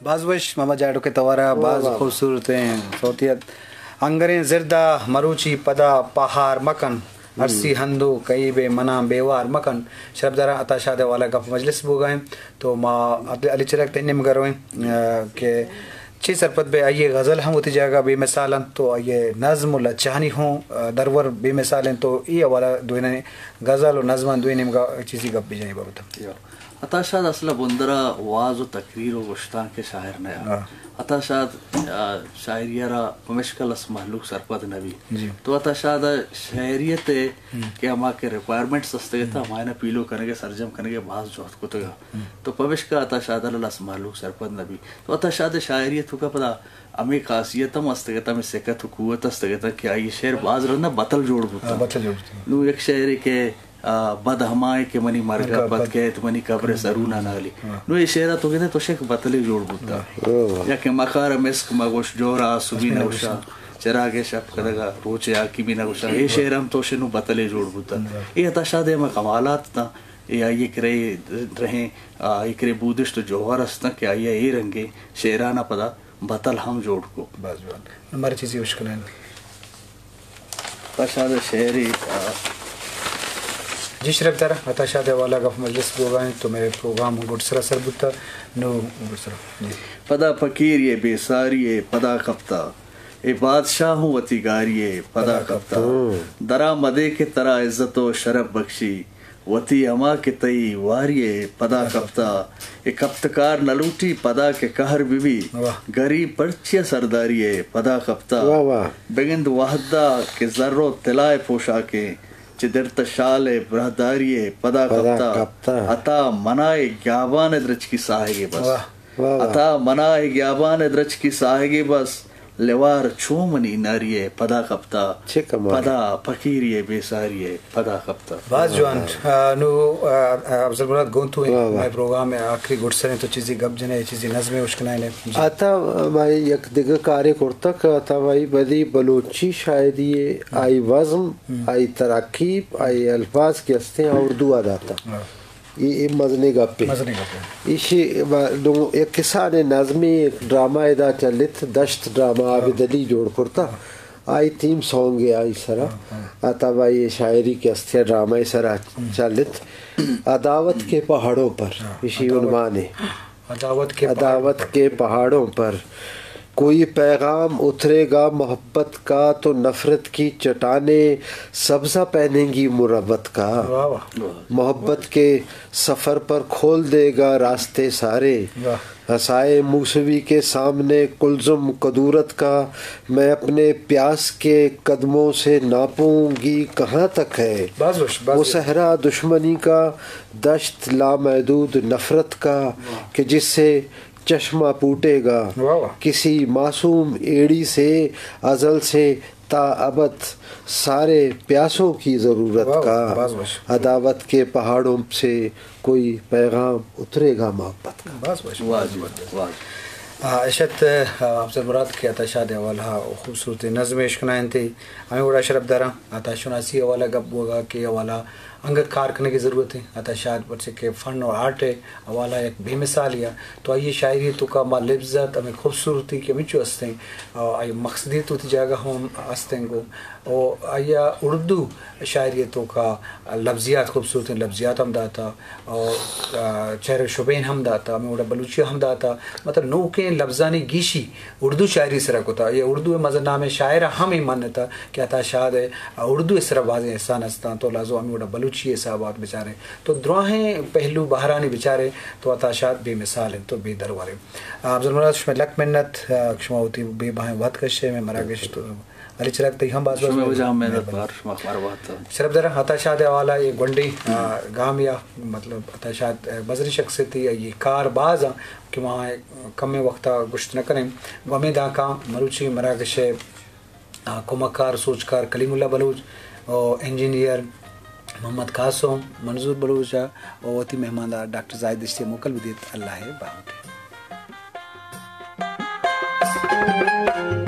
باز وش محمد جاڑو کے توارا، باز واہ۔ خوبصورت ہیں صوتیت۔ انگریں زردا مروچی پدا پہار مکن، ارسی ہندو کئی بے منا بیوار مکن۔ شرپداراں عطا شاد ءِ حوالہ گپ مجلس بوگا ہیں، تو ما علی، علی چراگ تئی نیمگا رویں، آ، کہ چی سرپد بے آئی غزل ہم وتی جاگہ بے مثال انت، تو آئی نظم و لچہانی ہوں، آ، درور بے مثال انت، تو ای حوالہ دوئینانی غزل و نظمان دوئیں نیمگا چیزی گپ بجائیں بابت۔ عطا شاد اصل ءَ بندر ءَ واز و تقریر و گشتانک ءِ شاعر نہ ات۔ ہاں۔ عطا شاد، آ، شاعری ءَ را پمشکا لس مہلوک سرپد نہ بیت۔ جی۔ تو عطا شاد ءِ شاعریت ءَ ہم۔ کہ ہما کہ ریکوائرمنٹس استگ ات، ہم۔ ہمایاں پیلو کنگ ءَ سرجم کنگ ءَ باز جہد کتگ ات۔ ہم۔ تو پمشکا عطا شاد ءَ را لس مہلوک سرپد نہ بیت۔ تو عطا شاد ءِ شاعری ءِ توکا پدا ہمے خاصیت ہم استگ ات، ہمے سکت و قوت استگ ات کہ آئی شعر باز رندا بتل جوڑ بوتگ۔ ہاں، بتل جوڑ بوتگ۔ نوں یک شعرے کہ آ، بد ہمائیں کہ منی مرگ ءَ پد کئیت، منی قبر ءِ سرو نہ نالی۔ ہاں۔ نوں اے شعر ءَ تو گندے تو شک بتلے جوڑ بوتا۔ ہاں۔ یا کہ مکار مسک مگوش جوہر ءَ آسوبی نہ گوشا، چراگ ءِ شپ کدگ ءَ روچ ءِ حاکمی نہ گوشا۔ اے شعر ہم تو شنو بتلے جوڑ بوتا۔ ہاں۔ اے عطا شاد ءِ ہما کمالات تاں، اے آئی ءِ کرے درہیں، آ، آئی ءِ کرے بودشت و جوہر استاں کہ آئی ءَ اے رنگیں شعران ءَ پدا بتل ہم جوڑ کو۔ باز جوان۔ مارا چیزی اشکنائیں۔ عطا شاد ءِ شعری، آ، جی شرپدار، عطا شاد ءِ حوالہ گپ مجلس بوگا ہیں، تو مئے پروگرام گڈ سرا سر بوتا، نو گڈ سرا۔ جی۔ پدا فقیری ءِ بے ساری ءَ پدا کپتا، اے بادشاہ ہوں وتی گاری ءَ پدا پدا کپتا۔ کپتا۔ درا مدے کہ ترا عزت و شرف بخشی، وتی ہما کہ تئی واری ءَ پدا کپتا۔ اے کپتکار نہ لوٹی پدا کہ قہر بہ بی، واہ۔ گریب پرچیا سرداری ءَ پدا کپتا۔ واہ، واہ۔ بگند وہدا کہ زر و طلا ءِ پوشاکیں، چہ درتہ شال ءِ براہداری ءَ پدا پدا کپتا۔ کپتا۔ عطا منا ءِ گیابان ءِ درچکی ساہگے بس۔ واہ۔ واہ، واہ۔ عطا منا ءِ گیابان ءِ درچکی ساہگے بس، لوار چو منی ناری ءَ پدا کپتا۔ چہ کمال۔ پدا فقیری ءِ بے ساری ءَ پدا کپتا۔ باز جوان۔ آ، نو، آ، آ، افضل مراد گوں تو ایں۔ واہ، واہ۔ مئے پروگرام ءِ آخری گڈسر ایں، تو چیزی گپ جنے، چیزی نظمے اشکنائینے۔ جی۔ عطا، ما یک دگہ کارے کرتا کہ عطا بھائی بدی بلوچی شاعری ءِ آئی وزم، ہم۔ آئی ترکیب، آئی الفاظ کہ ہستیں، آ اردو ءَ داتا۔ ہاں۔ اے، اے مزنیں گپے۔ مزنیں گپے۔ ایشی با-، دو، یک کسانیں نظمے، یک ڈرامہ ادا چلت، دشت ڈرامہ، ہاں۔ عابد علی جوڑ کرتا۔ ہاں۔ آئی تھیم سانگ ءِ آئی سرا۔ ہاں، ہاں۔ عطا بھائی ءِ شاعری کہ ہستی ڈرامہ ءِ سرا ہم۔ چلت۔ عداوت کے پہاڑوں پر، ہاں، ایشی عداوت۔ عنوان ہے۔ عداوت کے پہاڑوں عداوت پر۔ کے پہاڑوں پر کوئی پیغام اترے گا محبت کا، تو نفرت کی چٹانیں سبزہ پہنیں گی مروت کا۔ واہ، واہ۔ محبت کے سفر پر کھول دے گا راستے سارے۔ واہ۔ عصائے موسوی کے سامنے قلزم کدورت کا، میں اپنے پیاس کے قدموں سے ناپوں گی کہاں تک ہے۔ باز وش، باز وہ وش۔ صحرا دشمنی کا، دشت لامحدود نفرت کا، واہ۔ کہ جس سے چشمہ پوٹے گا۔ واہ واہ۔ کسی معصوم ایڑی سے ازل سے تا ابد سارے پیاسوں کی ضرورت واہ واہ، کا۔ باز وش۔ عداوت کے پہاڑوں سے کوئی پیغام اترے گا محبت کا۔ باز وش، واہ باز جی، وش۔ واہ۔ آ، اشت، آ، افضل مراد کہ عطا شاد ءِ حوالہ ءَ خوبصورت نظم اشکنائینتے۔ ہمے وڑا شرپداراں عطا شناسی ءِ حوالہ ءَ گپ بوگا کہ حوالہ انگت کار کنگ ءِ ضرورت ایں۔ عطا شاد پرچہ کہ فن و آرٹ ءِ حوالہ یک بے مثالے ءَ، تو آئی ءِ شاعری ءِ توکا ما لبزات ہمے خوبصورتی کہ ہمینچو ہستیں، آ، آئی مقصدیت وتی جاگہ ہم ہستیں گوں۔ و آئی ءَ اردو شاعری ءِ توکا لبزیات، خوبصورتیں لبزیات ہم داتا، و، آ، چہر و شبین ہم داتا، ہمے وڑا بلوچی ہم داتا، مطلب نوکیں لبزانی گیشی اردو شاعری سرا کتا۔ یا اردو ءِ مزن نامیں شاعر ءَ ہم اے منتا کہ عطا شاد ءِ اردو ءِ سرا بازیں احسان ہستاں، تو لازم ہمے وڑا بلوچی ءِ حساب ءَ بچارے، تو دراہیں پہلو بہرانی بچارے، تو عطا شاد بے مثال انت، تو بے درور انت۔ آ، افضل مراد، شمئے لک منت، آ، شما وتی بے بہائیں وھد کشے، مئے مراگش تو علی چراگ تئی ہم باز باز شمئے وجہ ہم منت مہربانی۔ بار، شما خوار بات۔ شرپداراں عطا شاد ءِ حوالہ ءَ اے گونڈیں، آ، گامے ءَ، مطلب عطا شاد، آ، مزنیں شخصیتے، آئی کار باز آں کہ ما کمیں وقت ءَ گوشت نہ کنیں۔ گوں ہمے دانکاں مروچی مراگش ءِ، آ، کمکار سوجکار کلیم اللہ بلوچ و انجینئر محمد قاسم منظور بلوچ ءَ و وتی مہماندار ڈاکٹر زاہد دشتی ءَ موکل بدیت۔ اللہ ءِ باہوٹ۔